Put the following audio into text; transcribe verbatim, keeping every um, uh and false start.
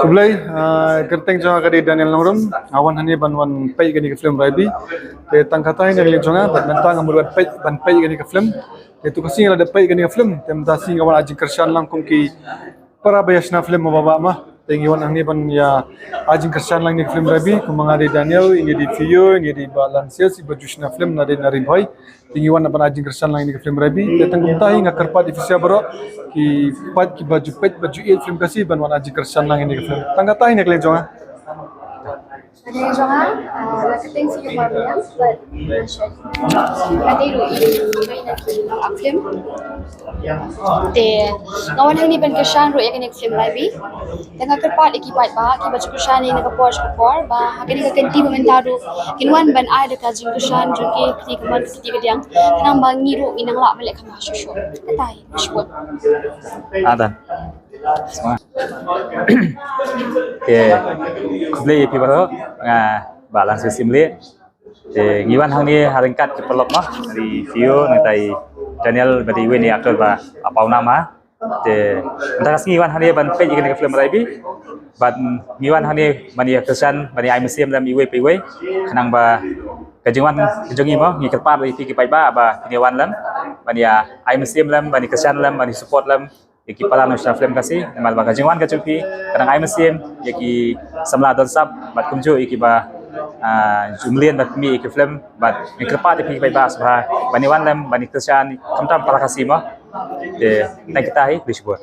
Khublei, ah, kyrteng jong nga ka dei Daniel Nongrum, nga wan hangne ban wan peit kane ka film Raibi. Te tang kata hi na ka liang jong nga, bad mynta nga mut ban peit, ban peit kane ka film. Te tu ka sngi nga la dep peit kane ka film, te mynta sngi nga wan ai jingkyrshan lang kum ki para ba ïa shna film mo ba ba ma. Te ngi wan hangne ban ïa ai jingkyrshan lang ïa kane ka film Raibi, kum nga dei Daniel, ngi dei Phi Yo, ngi dei Bah Lansias, iba ju shna film na dei na Ri Bhoi. Te ngi wan ban ai jingkyrshan lang ïa kane ka film Raibi. Te tang kumta hi nga kyrpad ïa phi sha baroh ki paid kiba ju peit ba ju ïeit film Khasi ban wan ai jingkyrshan lang ïa kane ka film. Tang kata hi na ka liang jong nga. Ka dei jong nga, ah, ka kyrteng Phi Yo Marliang, bad nga shet. Ka dei ruh i wei na ki nongact film. Te nga wan hangne ban kyrshan ruh ïa kane ka film Raibi. Te nga kyrpad ïa ki paidbah kiba ju kyrshan ïa nga na ka por sha ka por, ba ha kane ka kynti ba mynta ruh kin wan ban ai da ka jingkyrshan jong ki kti kamon kti kadiang. Khnang ba ngi ruh ngin nang lah ban leh kham bha shuh shuh. Kata hi, khublei shibun. Adan. Te khublei ïa phi baroh, nga Bah Lansias Syiemlieh. Te ngi wan hangne ha ryngkat ki paralok mo, ngi dei Phi Yo, nangta i Daniel ba dei iwei na ki actor ba pawnam ha. Te mynta ka sngi ngi wan hangne ban peit ïa kane ka film Raibi. Bad ngi wan hangne ban ïa kyrshan, ban ïa ai mynsiem lem iwei pa iwei. Khnang ba ka jingwan ka jong ngi mo, ngi kyrpad ïa phi ki paidbah ba phin ïa wan lem, ban ïa ai mynsiem lem, ban ïa kyrshan lem, ban ïa support lem ïa ki para nongshna film Khasi, namar ba ka jingwan ka jong phi ka dang ai mynsiem ïa ki samla don sap, bad kumjuh ïa kiba, ah, ju mlien bad pynmih ïa ki film, bad ngi kyrpad ïa phi ki paidbah sngewbha ban ïa wan lem, ban ïa kyrshan, khamtam para Khasi mo. Te tang kata hi, khublei shibun.